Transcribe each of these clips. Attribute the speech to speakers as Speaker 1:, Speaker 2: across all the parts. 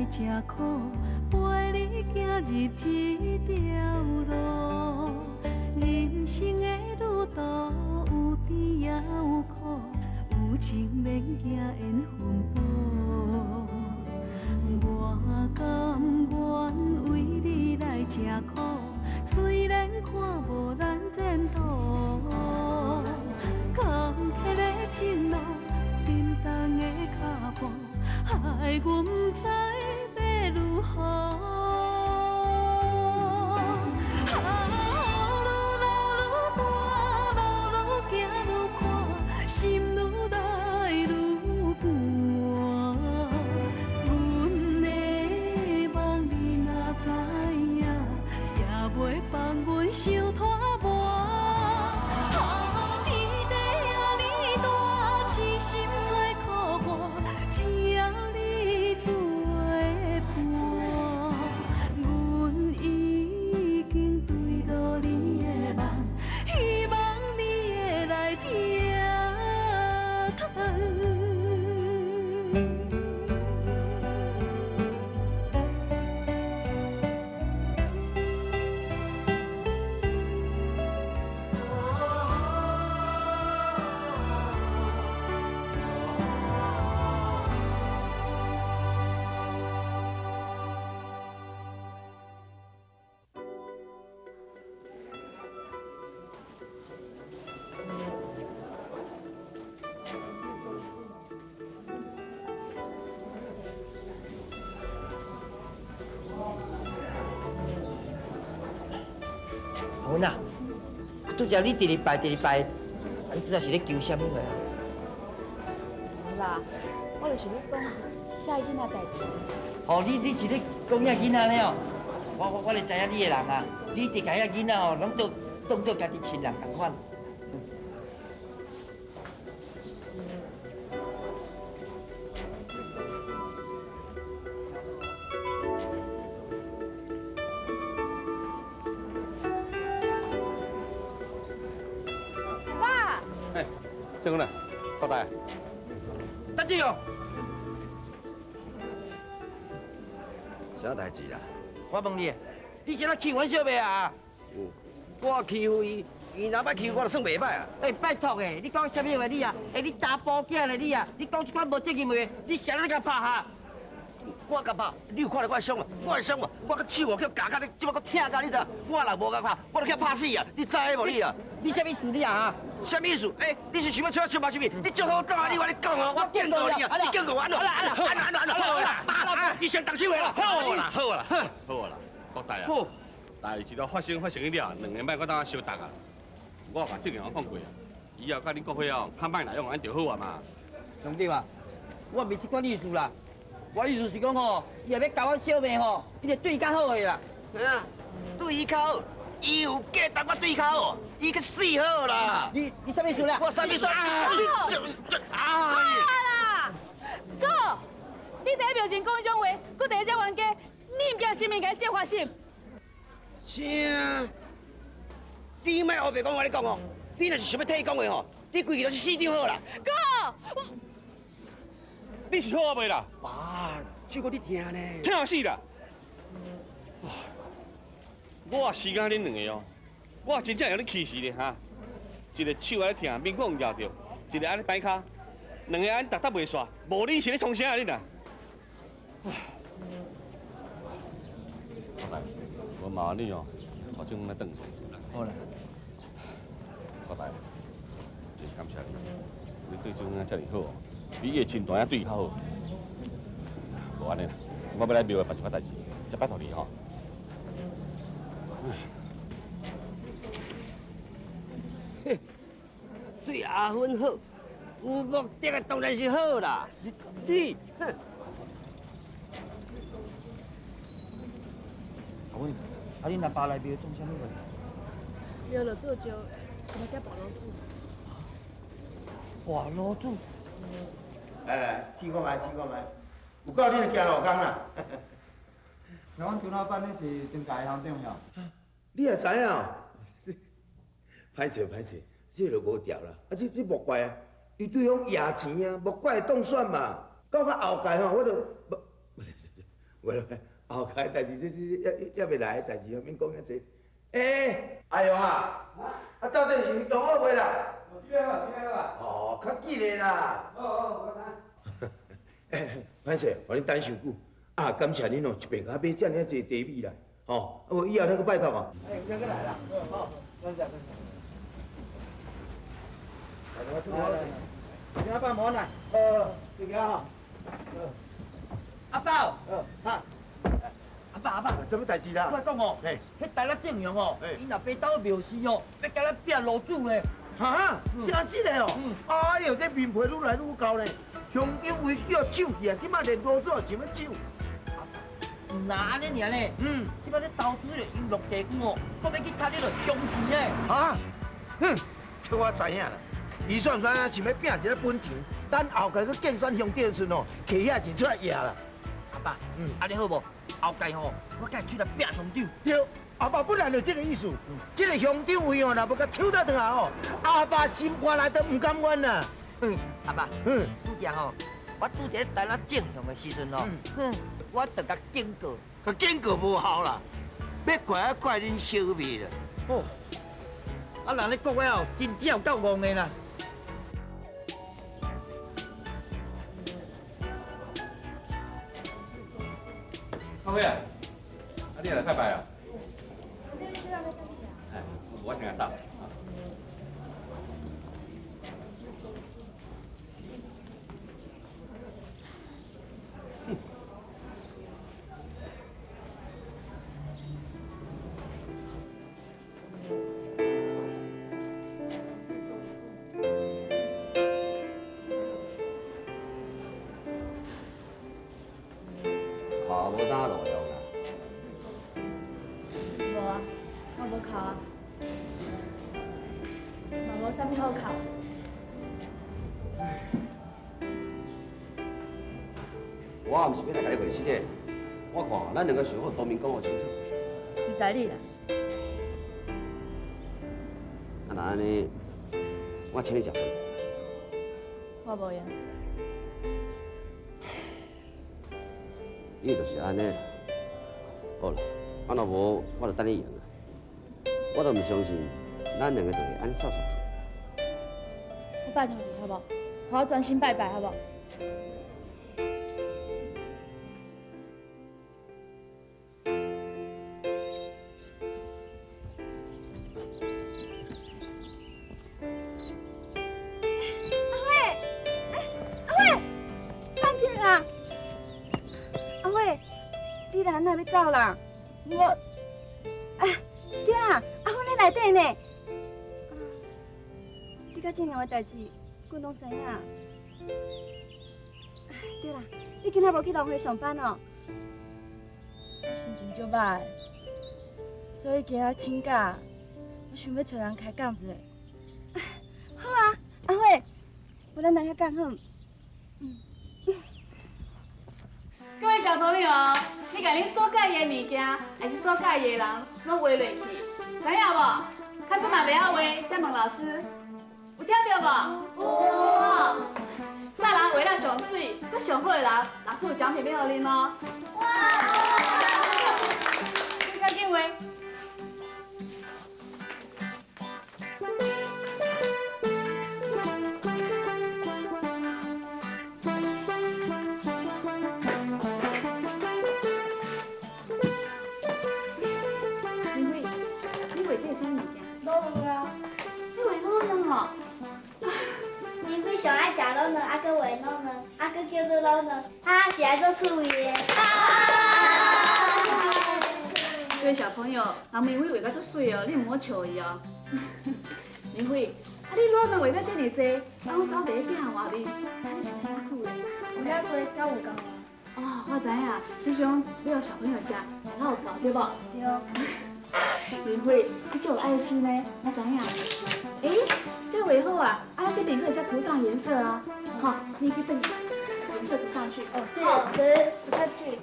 Speaker 1: 吃苦，陪你行入這條路。人生的旅途有甜也有苦，有情免驚緣分薄。我甘願為你來吃苦，雖然看無咱前途。坎坷的情路，沉重的腳步，害阮不知欲如何。啊，雨愈落愈大，路愈行愈闊，心愈來愈寒。阮的夢你若知影，也袂放阮傷拖磨。啊，天地遐爾大，痴心找苦伴，只要你做伴，阮已經坠落你的網，希望你會來疼疼。
Speaker 2: 阿芬啊，啊，拄才你佇咧拜，佇咧拜，啊，你拄才是咧求啥物货啊？
Speaker 3: 無啦，我就是咧講遐囡仔代誌。
Speaker 2: 哦，你是咧講遐囡仔咧哦？我咧知影你的人啊，你佇共遐囡仔哦，攏當當做家己親人仝款。
Speaker 3: 爸，
Speaker 4: 哎，正公啦，郭大，
Speaker 2: 大志哦，
Speaker 5: 啥代誌啦？
Speaker 2: 我問你，你是咧欺阮小妹啊？
Speaker 5: 我欺負伊，伊若欲欺負我，就算袂歹啊！
Speaker 2: 欸，拜託的，你講啥物話你啊？欸，你查埔囝咧你啊？你講這款無責任話，你誰咧共拍哈？
Speaker 5: 我共拍，你有看著我的傷無？我的傷無？我個手哦，叫咬甲你，這擺閣疼甲你知？我若無共拍，我就去拍死啊！你知無你啊？
Speaker 2: 你啥物意思你啊？
Speaker 5: 啥物意思？欸，你是想欲揣我相罵是毋是？你最好轉來，你我咧講哦，我警告你啊！你警告我按怎？按怎？按怎？按怎？好啦，爸，你先動手的啦！好啦，好啦，
Speaker 4: 好啦，郭大啊，代誌都發生了，兩个莫閣當相觸啊！我共志強講過啊，以後佮恁國輝哦，較莫來往，按就好啊嘛。
Speaker 2: 兄弟啊，我毋是這款意思啦，我意思是講吼，伊若欲交阮小妹吼，伊就對伊較好的啦。
Speaker 5: 啊，對伊較好，伊有價值我對伊較好，伊去死好啦！
Speaker 2: 你啥物意思啦？
Speaker 5: 我啥物意思？啊！
Speaker 3: 啊啦，哥，你佇咧廟前講彼種話，閣佇咧遮冤家，你毋驚神明共你借罰心？
Speaker 5: 啥？你莫烏白講，我咧講哦，你若是想欲替伊講話吼，你規氣就去死張好啦。
Speaker 3: 哥，
Speaker 4: 你是好啊袂啦？
Speaker 5: 爸，手閣咧疼呢。
Speaker 4: 疼死啦！我時間恁兩个哦，我真正會咧氣死咧哈！一个手按呢疼，面孔搖著，一个按呢擺跤，兩个按呢逐逐袂煞，無你是咧創啥啊恁啊？來，我麻煩你哦，帶正來轉去。
Speaker 2: 好啦。
Speaker 4: 郭大，真感謝你，你對這阮遮爾好，比伊的親大仔對伊較好。無按呢啦，我欲來廟內辦一寡代誌，才拜託你吼。
Speaker 5: 嘿，對阿芬好，有目的的當然是好啦。你，哼。
Speaker 2: 阿芬，啊，恁阿爸來廟創啥物貨？
Speaker 3: 廟就做石，共我食跋滷煮。
Speaker 2: 跋滷煮。
Speaker 6: 來來，試看覓，試看覓，有夠恁的行路工啦。
Speaker 7: 像阮張老闆，你是真濟行長遐？
Speaker 6: 你也知影？歹勢歹勢，這就無調啦。啊，這莫怪啊，伊對方贏錢啊，莫怪會當選嘛。到較後屆吼，我就無，无啦，后盖代志，这这犹犹未来的代志，免讲遐济。欸，阿勇啊，啊到底是用好未啦？
Speaker 7: 哦，这个好，这个好啊。
Speaker 6: 哦，较紧的啦。
Speaker 7: 好好，我知。
Speaker 6: 欸，歹势，予恁等伤久。啊，感谢恁哦，一遍共我买遮尔济茶米啦，吼，啊无以后恁阁拜托哦。欸，再阁来啦。好，多谢多谢。来来来，阿爸慢来，好，谢谢哈。
Speaker 2: 阿爸，
Speaker 6: 哈，
Speaker 2: 阿爸阿爸，
Speaker 6: 什么代志啦？
Speaker 2: 我讲哦，彼台南正阳哦，伊若爸走庙市哦，欲共咱拼炉主呢。
Speaker 6: 哈，真实的哦。哎呦，这面皮愈来愈厚呢，乡长危机哦抢去啊，这摆连炉主也想欲抢。
Speaker 2: 毋若按呢尔呢，这摆咧投资咧游乐地区哦，阁欲去趁彼落乡钱呢。
Speaker 6: 啊，哼，这我知影啦。伊算毋知影想欲拼一个本钱，等后届阁竞选乡长的时阵哦，摕遐钱出来赢啦。
Speaker 2: 阿爸，按呢好无？后届吼，我共伊出来拼乡长。
Speaker 6: 对，阿爸本来就这个意思。这个乡长位哦，若无共抢倒转来哦，阿爸心肝内都毋甘愿啦。
Speaker 2: 阿爸，拄则吼，我拄伫台南正雄的时阵哦，我就共警告，
Speaker 6: 共警告无效啦，欲怪啊怪恁小妹啦。
Speaker 2: 哦，啊人咧讲我哦，真正有够戆的啦。
Speaker 4: 阿辉啊，啊你也来拜拜啊？哎，我先来扫。
Speaker 5: 哭无啥路用啦。
Speaker 3: 无啊，我无哭啊，嘛无啥物好哭。
Speaker 5: 我毋是欲来共你解释的，我看咱两个上好当面讲予清楚。
Speaker 3: 随在你啦。
Speaker 5: 啊，若按呢，我请你食饭。
Speaker 3: 我无闲。
Speaker 5: 你就是按呢。好啦，啊若无，我就等你闲啦。我都毋相信，咱两个就会按呢煞煞。
Speaker 3: 我拜托你好无？予我专心拜拜好无？
Speaker 8: 阿慧，阿慧，等一下啦！阿慧，你人哪欲走啦？我，啊，对啦，阿芬咧内底呢。你佮正阳的代志，阮拢知影。对啦，你今仔无去农会上班哦？
Speaker 3: 我心情足歹，所以今仔请假。我想欲揣人开讲一下。
Speaker 8: 好啊，阿慧，无咱来遐讲好。
Speaker 3: 各位小朋友，你共恁所佮意的物件，还是所佮意的人，拢画落去，知影无？假使若袂晓画，才问老师。有听著无？有。啥人画了上媠，阁上好的人，老师有奖品欲予恁哦。哇！你较紧画。明慧，你画这是啥物件？
Speaker 8: 卤卵啊。
Speaker 3: 你画卤卵哦？
Speaker 9: 明辉上爱食卤卵，啊，阁画卤卵，啊，阁叫做卤卵，他是爱做趣味的。
Speaker 3: 各位小朋友，人明辉画甲足媠哦，你毋好笑伊哦。明辉，啊你卤卵画甲遮尔济，啊拢走伫咧镜外面，啊你是按怎煮的？
Speaker 9: 有遐济，敢有够啊？
Speaker 3: 哦，我知影，你想欲予小朋友食，才有够对无？
Speaker 9: 对。
Speaker 3: 明辉，你足有爱心呢，我知影。欸，这画好啊，啊咱这边阁会使涂上颜色啊，吼，你去转，颜色涂上去。
Speaker 9: 哦，是，
Speaker 3: 不客气。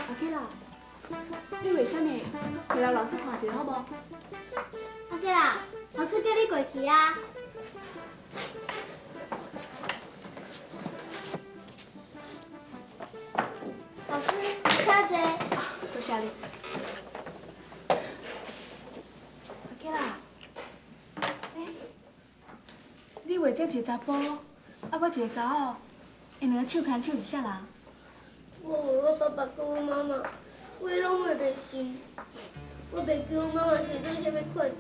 Speaker 3: 阿基啦，你画啥物？摕来老师看一下好无？
Speaker 9: 阿吉啦，老师叫你过去啊。老师，请坐。
Speaker 3: 多谢你。阿吉啦，欸，你画这一个查埔，啊，我一个查某，𪜶两个手牵手是啥人？
Speaker 9: 我画我爸爸佮我妈妈，我拢画袂成。我袂记我妈妈穿做啥物款，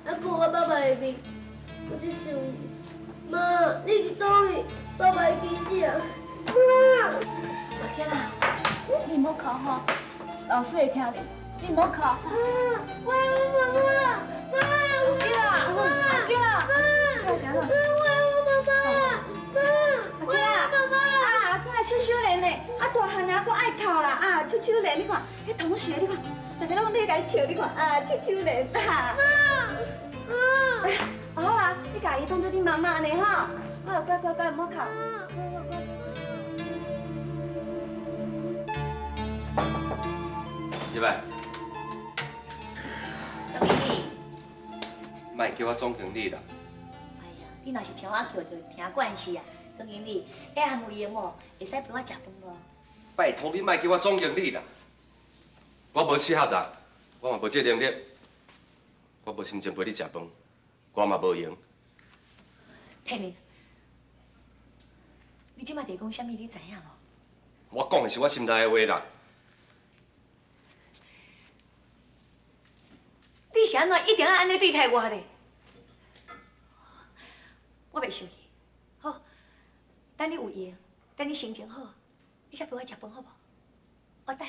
Speaker 9: 啊，阁有我爸爸的面，我就想，妈，你伫佗位？爸爸已经死啊！妈，
Speaker 3: 阿吉啦，你莫哭吼，老师会听你，你莫哭。
Speaker 9: 妈，我爱我妈妈啦！妈，
Speaker 3: 阿吉啦，阿吉啦，
Speaker 9: 妈，我爱我爸爸啦！妈，我爱我爸爸啦！
Speaker 8: 啊，阿吉啦，笑少年呢，啊大汉啊，阁爱哭啦，啊笑少年，你看，彼同学，你看，大家拢咧共伊笑，你看，啊笑少年啦。
Speaker 9: 妈，
Speaker 8: 好啊，你共伊当做你妈妈呢吼，好，乖乖乖，莫哭。乖乖乖。
Speaker 10: 入来。
Speaker 11: 总经理。
Speaker 10: 莫叫我总经理啦。
Speaker 11: 哎呀，你若是听我叫，就听惯势啊。总经理，下暗有闲无？会使陪我食饭无？
Speaker 10: 拜托你莫叫我总经理啦，我无适合啦，我嘛无这能力，我无心情陪你食饭，我嘛无闲。
Speaker 11: 天明，你这摆伫讲啥物？你知影无？
Speaker 10: 我讲的是我心内的话啦。
Speaker 11: 你是按怎一定爱按呢对待我咧？我袂生气，好，等你有闲，等你心情好，你才陪我食饭好无？我等。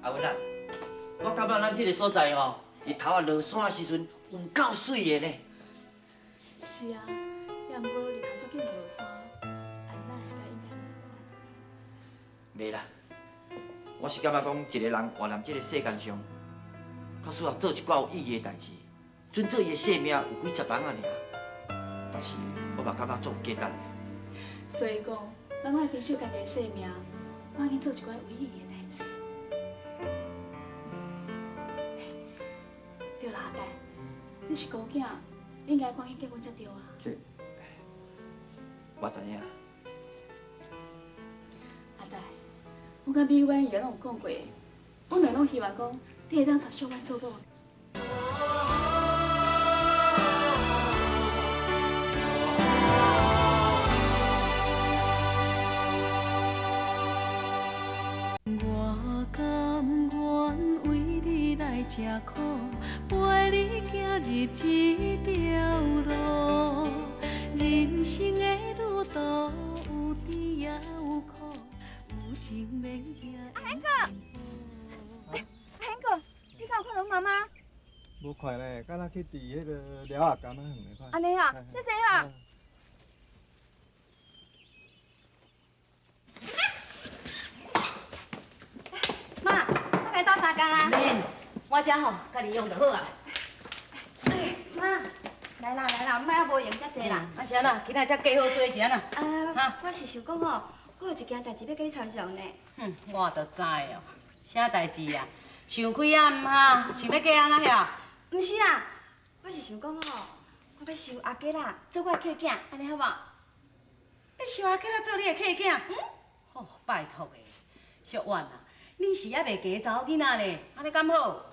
Speaker 2: 阿文啊，我感觉咱这个所在吼，日头仔落山的时阵有够媠的呢。
Speaker 3: 是啊，也毋过日头足紧就落山，啊，咱是佮应该拢仝款。
Speaker 2: 袂啦，我是感觉讲一个人活踮这个世间上，确实啊做一寡有意义的代志，准做伊的生命有几十人啊尔。但是我嘛感觉足有价值的。
Speaker 3: 所以讲，咱爱珍惜家己的生命，赶紧做一寡有意义的代志。对啦，阿呆，你是孤囝，你应该赶紧结婚才对啊。
Speaker 2: 这，我知影。
Speaker 3: 阿呆，阮佮美婉伊拢有讲过，阮两拢希望讲你会当娶小婉做某。
Speaker 1: 我甘愿为你来吃苦，陪你行入这条路。人生的旅途有甜也有苦，有情免惊。
Speaker 8: 阿贤哥，阿贤哥，你敢有看到妈妈？
Speaker 7: 无看咧，敢若去伫彼个寮仔埂仔远的款。
Speaker 8: 按呢啊，谢谢哈。妈，我来斗相共啊。
Speaker 11: 免，我这吼家己用就好啊。
Speaker 8: 哎，妈，来啦来啦，莫犹无闲遮济啦。
Speaker 11: 啊是按怎？今仔才计好势是按怎？
Speaker 8: 啊，我是想讲吼，我有一件代志欲佮你参详呢。
Speaker 12: 哼，我就知哦，啥代志啊？想开啊，毋哈？想欲嫁翁啊遐？
Speaker 8: 毋是啦，我是想讲吼，我欲收阿吉啦，做我的契囝，按呢好无？
Speaker 12: 欲收阿吉啦做你的契囝？嗯。哦，拜托的，淑婉啊，你是犹袂嫁查某囡仔呢，按呢敢好？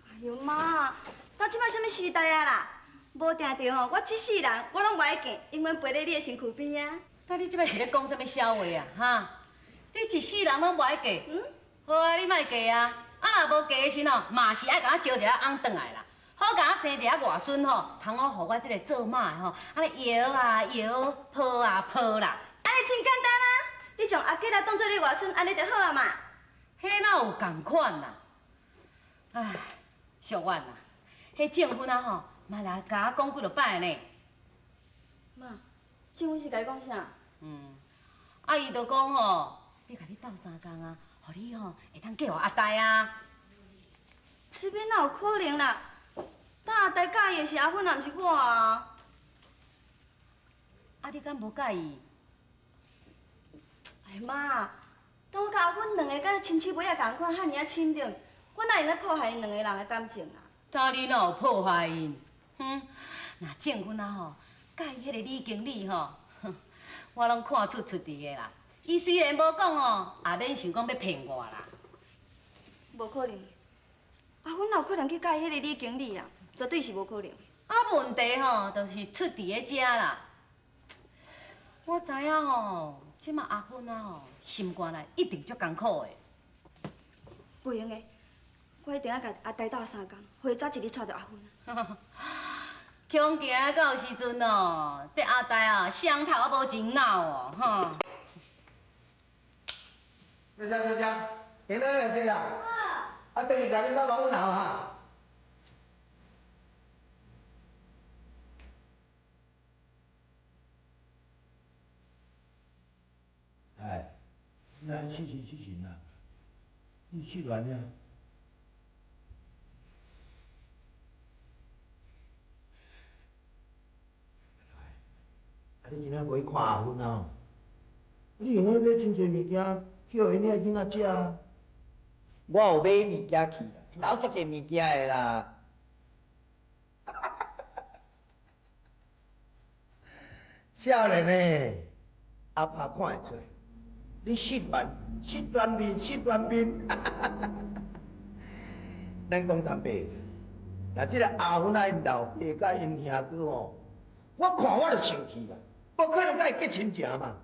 Speaker 8: 哎哟妈，到这摆啥物时代啊啦？无定著吼，我这世人我拢无爱嫁，永远陪咧你的身躯边啊。
Speaker 12: 但你这摆是咧讲啥物痟话啊？哈？你一世人拢无爱嫁？嗯。好啊，你莫嫁啊！啊，若无嫁的时吼，嘛是爱共我招一个翁转来啦。生一个外孙吼，通好予我这个做妈的吼，按呢摇啊摇，抱啊抱啦。
Speaker 8: 按呢真简单啊！你将阿吉拉当做你外孙，按呢就好啊嘛。
Speaker 12: 彼哪有仝款啦？唉，淑婉啊，彼证婚啊吼，嘛来共我讲几落摆呢。
Speaker 8: 妈，证婚是共你讲啥？
Speaker 12: 嗯，啊伊就讲吼，欲共你斗相共啊，予你吼会当嫁予阿呆啊。
Speaker 8: 这边哪有可能啦？当阿呆佮意的是阿芬，也毋是我啊。
Speaker 12: 啊，你敢无佮意？
Speaker 8: 哎妈，当我佮阿芬两个敢若亲戚妹仔仝款，遐尔仔亲热，我哪会用破坏𪜶两个人的感情啊？
Speaker 12: 怎你哪有破坏𪜶？哼，若证婚啊吼，佮意彼个李经理吼，我拢看出出伫的啦。伊虽然无讲哦，也免想讲欲骗我啦。
Speaker 8: 无可能，阿芬哪有可能去佮意彼个李经理啊？绝对是无可能。
Speaker 12: 啊，问题吼，就是出伫咧遮啦。我知影吼，这马阿芬啊吼，心肝内一定足艰苦的。
Speaker 8: 袂用的，我一定爱共阿呆斗相共，予伊早一日娶著阿芬。
Speaker 12: 恐惊到时阵哦，这阿呆啊，双头啊无钱脑哦，吼。
Speaker 6: 小姐，小姐，点哪来这啦？啊，转去共恁爸爸问候哈。哎，咱试试试试啦，你试完了。啊，你今仔无去看阿芬啊？你用彼买真济物件，去予𪜶遐囡仔食啊？
Speaker 2: 我有买物件去啦，哪有足济物件的啦？
Speaker 6: 少年的，阿爸看会出，你失恋，失恋面，失恋面。咱讲坦白，若这个阿芬仔𪜶老爸佮𪜶兄哥吼，我看我就生气啦，无可能佮伊结亲情嘛。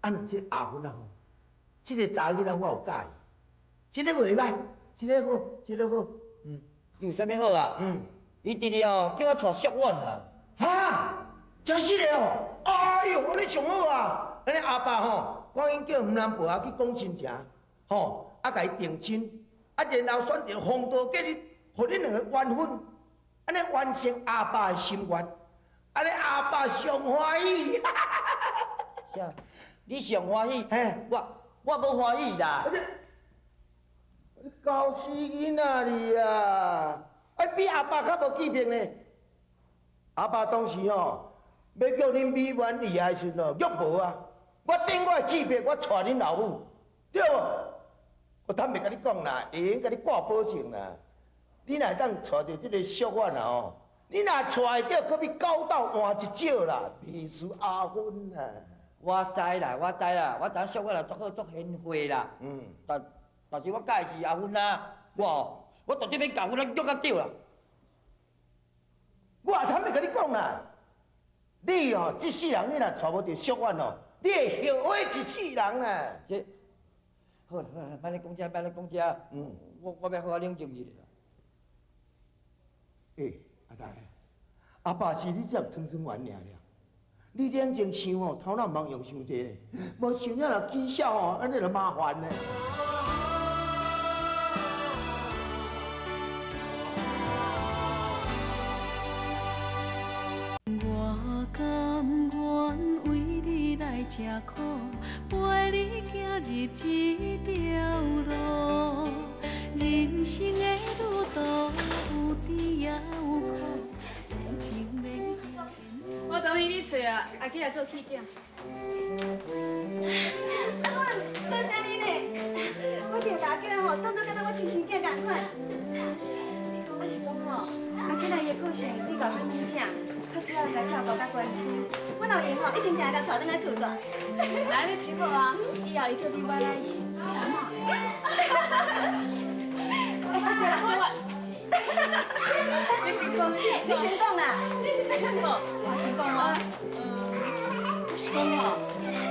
Speaker 6: 啊，若这个阿芬仔吼，这个查某囡仔我有佮意，这个袂䆀，这个好，这个好。
Speaker 2: 嗯，有啥物好啊？嗯，伊弟弟哦，叫我娶淑婉啦。
Speaker 6: 哈，真实的哦！哎哟，按呢上好啊！按呢阿爸吼，赶紧叫吴南婆仔去讲亲情，吼，啊，共伊订亲，啊，然后选择黄道吉日，予恁两个完婚，按呢完成阿爸的心愿，按呢阿爸上欢喜。
Speaker 2: 啥？你上欢喜？嘿，我无欢喜啦。
Speaker 6: 你搞死囡仔你啊！哎，比阿爸较无记性呢。阿爸当时吼，欲叫恁美满离的时阵哦，约无啊！我顶我的气魄，我娶恁老母，对无？我坦白共你讲啦，会用共你挂保证啦。你若会当娶著这个淑婉啊吼，你若娶会著，阁比狗斗换一少啦，袂输阿芬啦。
Speaker 2: 我知啦，我知啦，我知影淑婉也足好足贤惠啦。嗯。但是我佮意是阿芬啊，我哦，我绝对欲共阿芬啊约甲著啦。
Speaker 6: 我也坦白共你讲啦，你哦，这世人你若娶无著淑婉哦，你会后悔一世人啦。
Speaker 2: 这，好啦好啦，莫咧讲这，莫咧讲这。嗯，我欲好好冷静一下啦。
Speaker 6: 欸，阿大，阿爸是你这汤酸丸尔尔，你冷静想哦，头脑毋通用伤济咧，无想了若起痟哦，按呢就麻烦咧。
Speaker 1: 我甘愿为你来吃苦，陪你行入这条路。人生的旅途有甜也有苦，有情免惊。
Speaker 3: 我同意你揣啊，阿起来做起囝。
Speaker 8: 阿芬，多谢你呢。我定共阿吉仔吼，当作敢若我亲生囝仝款。我是讲吼，阿吉仔伊的个性比较较软正，较需要人来照顾佮关心。我若有闲吼，一定定会共带转来厝住。
Speaker 3: 来，你真好啊！以后伊叫你婉阿姨，你阿嬷。哎，对啦，小婉，你先讲，
Speaker 8: 你先讲啦。
Speaker 3: 好，我先讲哦。我是讲吼，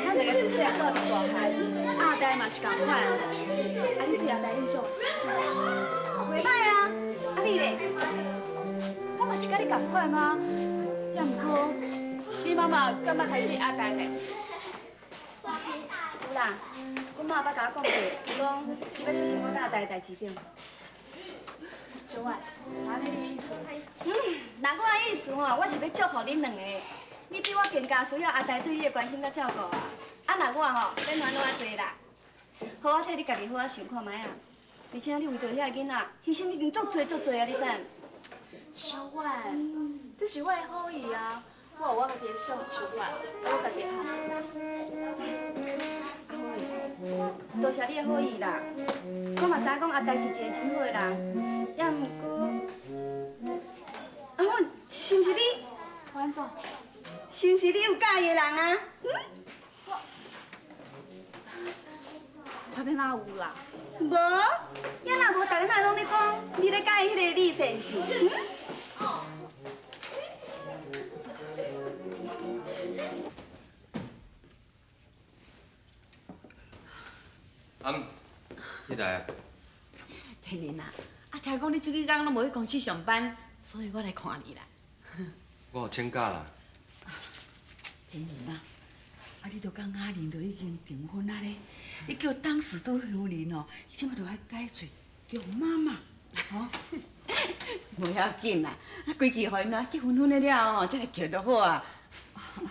Speaker 3: 咱两个自细汉到大汉，阿呆嘛是仝款。啊，你对阿呆印象是怎？
Speaker 8: 袂䆀啊，啊你咧？
Speaker 3: 我嘛嘛是佮你仝款啊。也毋过，你妈妈敢捌提起阿呆的代志？
Speaker 8: 有啦，阮妈捌共我讲过，伊讲伊欲促成我佮阿呆的代志对。
Speaker 3: 小婉，按呢你意思？
Speaker 8: 嗯，若我的意思吼，我是欲祝福恁两个。你比我更加需要阿呆对你的关心佮照顾啊。啊，若我吼，免烦恼遐济啦。予我替你家己好好想看觅啊。而且你为著遐个囡仔，牺牲已经足济足济啊，你知毋？
Speaker 3: 小婉，这是我的好意啊，我有我家己的想法，啊，我家己的打算。
Speaker 8: 阿慧，多谢你的好意啦。我嘛知影讲阿呆是一个真好的人，也毋过，阿芬，是毋是你？
Speaker 3: 我按怎？
Speaker 8: 是毋是你有佮意的人啊？嗯？
Speaker 3: 我欲哪有啦？
Speaker 8: 无，也若无，逐个哪拢咧讲你咧佮意彼个李先生？嗯？
Speaker 10: 阿姆，你来啊？
Speaker 13: 天林啊，啊，听讲你这几工拢无去公司上班，所以我来看你啦。
Speaker 10: 我有请假啦。
Speaker 13: 天林啊，啊，你都佮雅玲都已经订婚啊咧，你叫当时都夫人哦，伊这摆就爱改喙叫妈妈，吼。无要紧啦，啊，规气予𪜶啊结婚婚的了后，才来叫就好啊。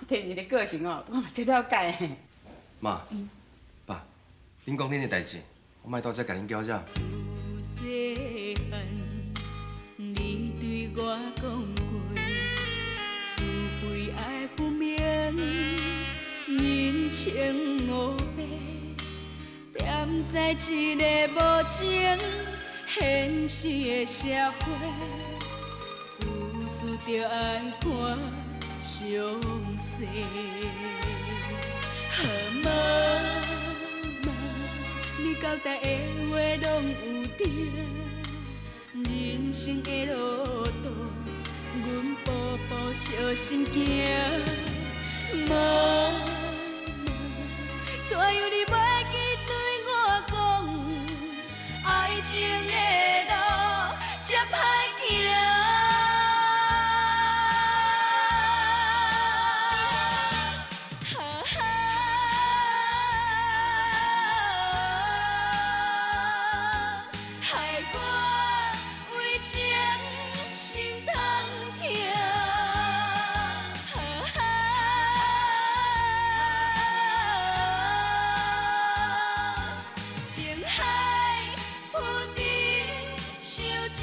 Speaker 13: 天林的个性哦，我嘛足了解。
Speaker 10: 妈，爸，恁讲恁的代志，我莫倒遮共恁搅扰。
Speaker 1: 细汉，你对我讲过，是非爱分明，人情乌白，踮在这个无情现实的社会，事事著爱看详细。好妈妈，你交代的话拢有对，人生的路途，阮步步小心行。妈妈，怎样你袂记对我讲，爱情的路这歹行。害我为情心痛疼。情海浮沉伤情。